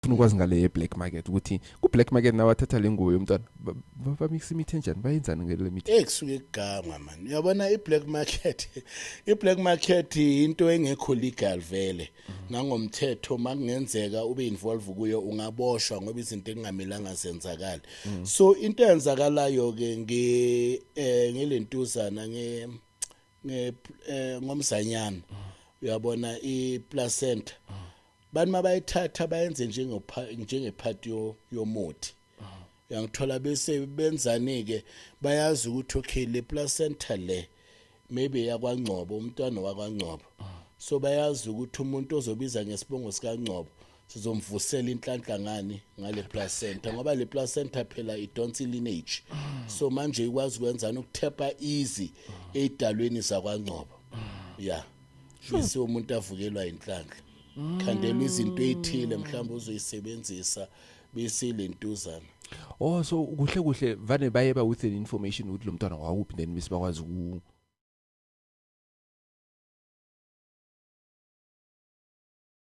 Ufuna ukwazi ngale ye black market, ukuthi ku black market nawathatha le ngubo yomntwana, bamixa imithi enjani, bayenzani ngale mithi? Ekusuke kugangwa man. Uyabona i-black market, i-black market into engekho legal vele nangomthetho. Makungenzeka ube involve kuyo, ungaboshwa, ngoba izinto ekungamelanga zenzakale. So into eyenzakalayo ke nge ngelentuzana nge nge ngomzanyana, uyabona, i-placenta, bani mabayithatha bayenze njengephathi yomuthi, uyangithola? Bese benzani ke? Bayazi ukuthi okay, le placenta le maybe yakwaNgcobo, umntwana wakwaNgcobo, so bayazi ukuthi umuntu ozobiza ngesibongo sikaNgcobo sizomvusela inhlanhla ngani? Ngale placenta, ngoba le placenta phela idonsa lineage. So manje ikwazi ukwenzani? Ukuthepha easy eyidalweni zakwaNgcobo, yeah, bese umuntu avukelwa inhlanhla, khandelwa izinto ezithile mhlawumbe uzoyisebenzisa, bese lentuzana. Oh, so kuhle kuhle vane baye ba with an information ukuthi lo mntwana wakuphi, then bese bakwazi